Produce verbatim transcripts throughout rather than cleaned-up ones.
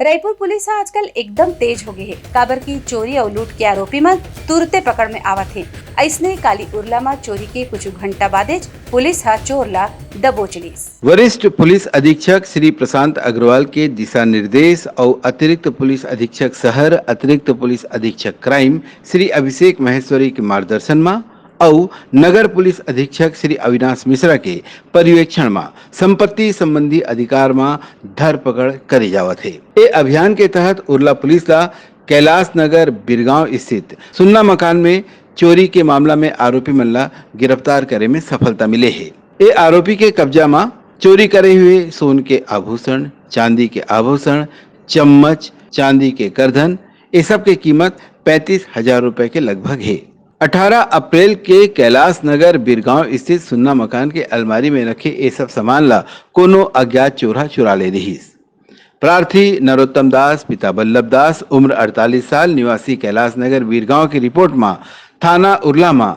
Raipur police ह आजकल एकदम तेज हो गे हे, काबर कि चोरी अउ लूट के आरोपी मन तुरते पकड़ में आवत हे। अइसने काली उरला म चोरी के कुछ घंटा बादेच पुलिस ह चोर ला दबोच लिस। वरिष्ठ पुलिस अधीक्षक श्री प्रशांत अग्रवाल के दिशा निर्देश अउ अतिरिक्त पुलिस अधीक्षक शहर, अतिरिक्त पुलिस अधीक्षक क्राइम श्री अभिषेक महेश्वरी के मार्गदर्शन म अउ नगर पुलिस अधीक्षक श्री अविनाश मिश्रा के पर्यवेक्षण म संपत्ति संबंधी अधिकार म धरपकड़ करे जावत हे। ए अभियान के तहत उरला पुलिस ला कैलाश नगर बीरगांव स्थित सुन्ना मकान में चोरी के मामला में आरोपी मन ला गिरफ्तार करे में सफलता मिले हे। ए आरोपी के कब्जा म चोरी करे हुए सोन के आभूषण, चांदी के आभूषण, चम्मच, चांदी के करधन, ए सब के कीमत पैंतीस हजार रुपए के लगभग हे। अठारह अप्रैल के कैलाश नगर बीरगांव स्थित सुन्ना मकान के अलमारी में रखे ए सब सामान ला कोनो अज्ञात चोर ह चुरा ले रिहिस। प्रार्थी नरोत्तम दास, पिता बल्लभ दास, उम्र अड़तालीस साल, निवासी कैलाश नगर बीरगांव की रिपोर्ट म थाना उरला म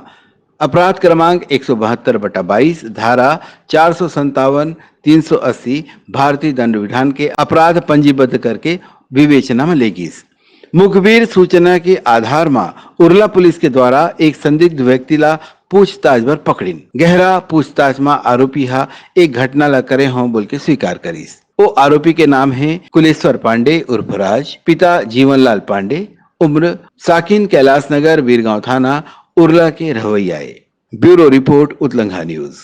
अपराध क्रमांक एक सौ बहत्तर बटा बाईस, धारा चार सौ संतावन, तीन सौ अस्सी भारतीय दंड विधान के अपराध पंजीबद्ध करके विवेचना म ले गिस। मुखबिर सूचना के आधार म उरला पुलिस के द्वारा एक संदिग्ध व्यक्ति ला पूछताछ बर पकड़िन। गहरा पूछताछ म आरोपी ह एक घटना ला करे हों बोल के स्वीकार करिस। ओ आरोपी के नाम हे कुलेश्वर पांडे उर्फ राज, पिता जीवनलाल पांडे, उम्र साकिन, कैलाश नगर, बीरगांव थाना, उरला के रहवैया ए। Bureau report, Utlangha news.